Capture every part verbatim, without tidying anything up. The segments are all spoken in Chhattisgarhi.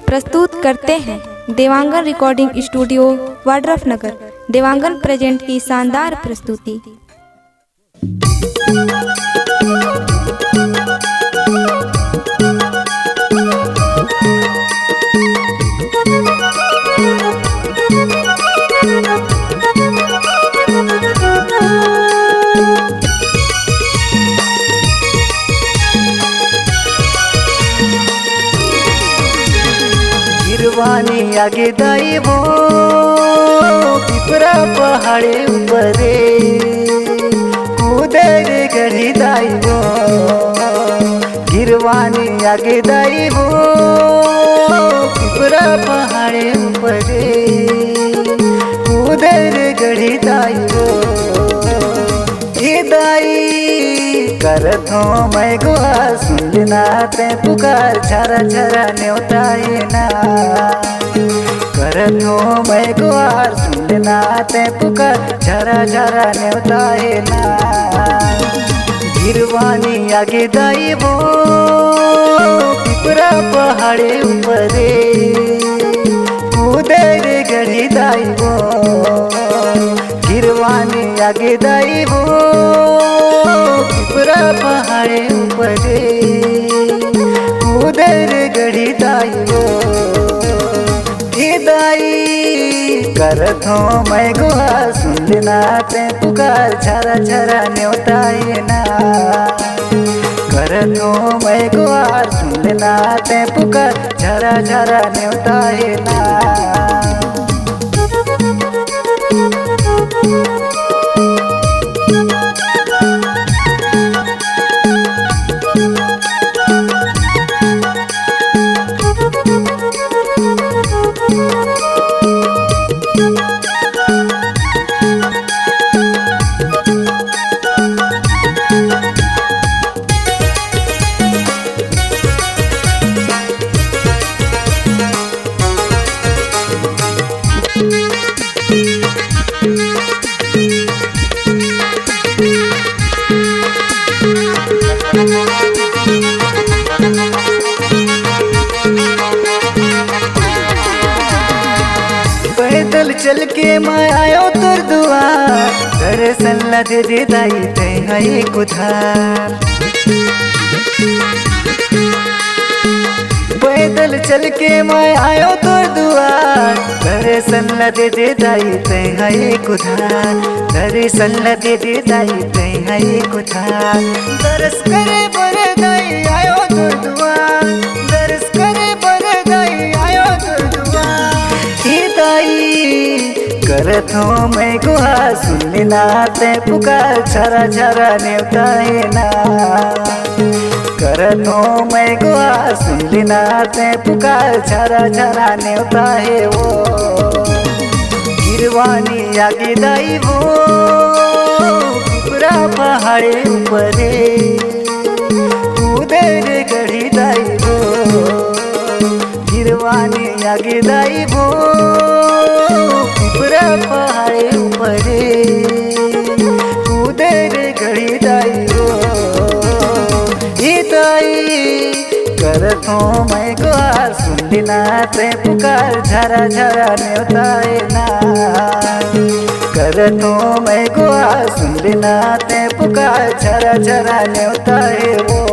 प्रस्तुत करते हैं Dewangan recording studio, Wadrafnagar. Dewangan present की शानदार प्रस्तुति। गिरवानी आगे दाई वो, पिपरा पहाड़े ऊपरे, कूदे रे गढ़ी दाई वो। गिरवानी आगे दाई वो, पिपरा पहाड़े ऊपरे, कूदे रे गढ़ी दाई वो। ए दाई, करत हों मैं गुहार, सुन लेना तैं पुकार, झरा झरा नेवता हे ना। करत हों मैं गुहार, सुन लेना तैं पुकार, झरा झरा नेवता हे ना। गिरवानी आगे दाई वो, पिपरा पहाड़े ऊपरे, कूदे रे गढ़ी दाई वो। गिरवानी आगे दाई वो, पिपरा पहाड़े ऊपरे, कूदे रे गढ़ी दाई वो। ए दाई, करत हों मैं गुहार, सुन लेना तैं पुकार, झरा झरा नेवता हे ना। करत हों मैं गुहार, सुन लेना तैं पुकार, झरा झरा नेवता हे ना। पैदल चल के मैं आयो तोर दुआर, दर्शन ला दे दे दाई तैं हा एक उधार। पैदल चल के मैं आयो तोर दुआर, दर्शन ला दे दे दाई तैं हा एक उधार, दर्शन ला दे दे दाई तैं हा एक उधार। दरस करे बर दाई आयो तोर दुआर, दरस करे बर दाई आयो तोर दुआर। ए दाई, करत हों मैं गुहार, सुन लेना तैं पुकार, झरा झरा नेवता हे ना। करत हों मैं गुहार, सुन लेना तैं पुकार, झरा झरा नेवता हे वो। गिरवानी आगे दाई वो, पिपरा पहाड़े ऊपरे, कूदे रे गढ़ी दाई वो। गिरवानी आगे दाई वो, पिपरा पहाड़े ऊपरे, कूदे रे गढ़ी दाई वो। ए दाई, करत हों मैं गुहार, सुन लेना तैं पुकार, झरा झरा नेवता हे ना। करत हों मैं गुहार, सुन लेना तैं पुकार, झरा झरा नेवता हे वो।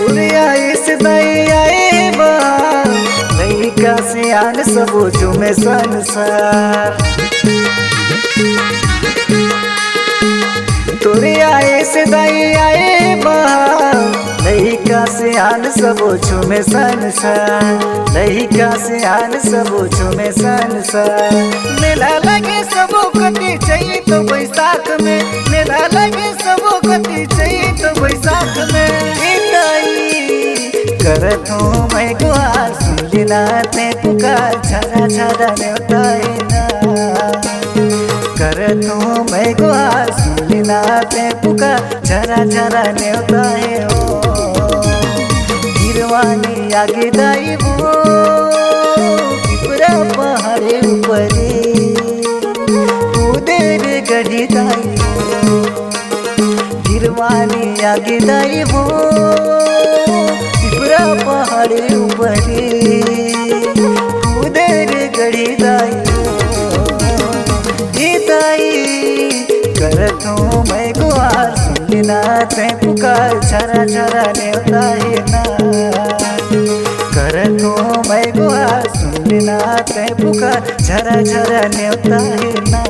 तोरे आइस दाई आए बा, लइका सियान सबो झूमे संसार। तोरे आइस दाई आए बा, लइका सियान सबो झूमे संसार, लइका सियान सबो झूमे संसार। मेला लगे सबो कति चैत बैसाख में, मेला लगे सबो कति चैत बैसाख में। ए दाई, करत हों मैं गुहार, सुन लेना तैं पुकार, झरा झरा नेवता हे ना। करत हों मैं गुहार, सुन लेना तैं पुकार, झरा झरा नेवता हे ओ। गिरवानी आगे दाई वो, पिपरा पहाड़े ऊपरे, कूदे रे गढ़ी दाई वो। गिरवानी आगे दाई वो, पिपरा पहाड़े ऊपरे, कूदे रे गढ़ी दाई वो। ए दाई, करत हों मैं गुहार, सुन लेना तैं पुकार, झरा झरा नेवता हे ना। करत हों मैं गुहार, सुन लेना तैं पुकार, झरा झरा नेवता हे ना।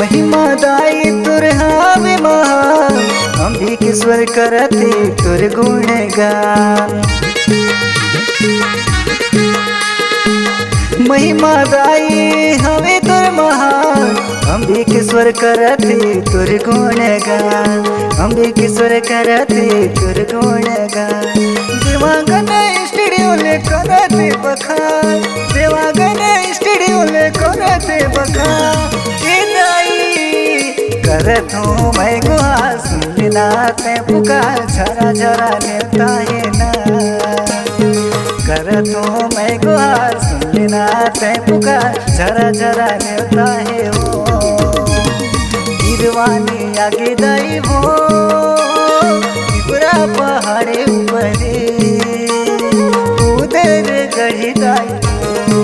महिमा दाई तोर हावे महान, अम्बिकेश्वर करत हे तोर गुणगान। महिमा दाई हवे तोर महान, अम्बिकेश्वर करत हे तोर गुणगान, अम्बिकेश्वर करत हे तोर गुणगान। देवांगन स्टूडियो ले करत हे बखान, देवांगन स्टूडियो ले करत हे बखान। ए दाई, करत हों मैं गुहार, सुन लेना तैं पुकार, झरा झरा नेवता हे ना। करत हों मैं गुहार, सुन लेना तैं पुकार, झरा झरा नेवता हे ओ। गिरवानी आगे दाई वो, पिपरा पहाड़े ऊपरे, कूदे रे गढ़ी दाई वो।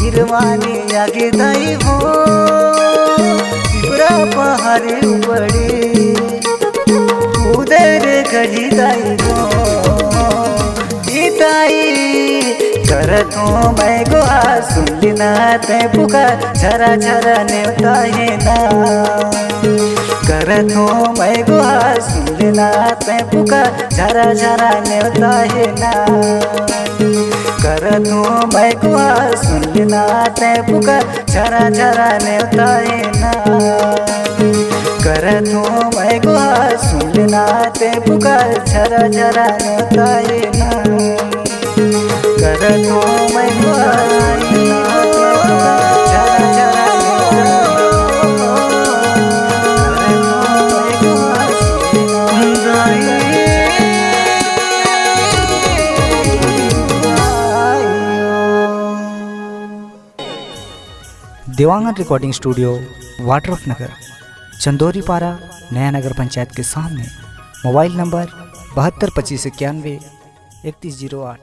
गिरवानी आगे दाई वो, पिपरा पहाड़े ऊपरे, कूदे रे गढ़ी दाई वो। ए दाई, करत हों मैं गुहार, सुन लेना तैं पुकार, झरा झरा नेवता हे ना। करत हों मैं गुहार, सुन लेना तैं पुकार, झरा झरा नेवता हे ना। करत हों मैं गुहार, सुन लेना तैं पुकार, झरा झरा नेवता हे ना। करत हों मैं गुहार, सुन लेना तैं पुकार, झरा झरा नेवता हे ना। करत हों मैं गुहार, सुन लेना तैं पुकार, झरा झरा नेवता हे ना। करत हों मैं गुहार, सुन लेना तैं पुकार, झरा झरा नेवता हे ना। देवांगन रिकॉर्डिंग स्टूडियो, वाड्रफनगर, चंदोरीपारा, नया नगर पंचायत के सामने। मोबाइल नंबर बहत्तर पच्चीस इक्यानवे इकतीस जीरो आठ।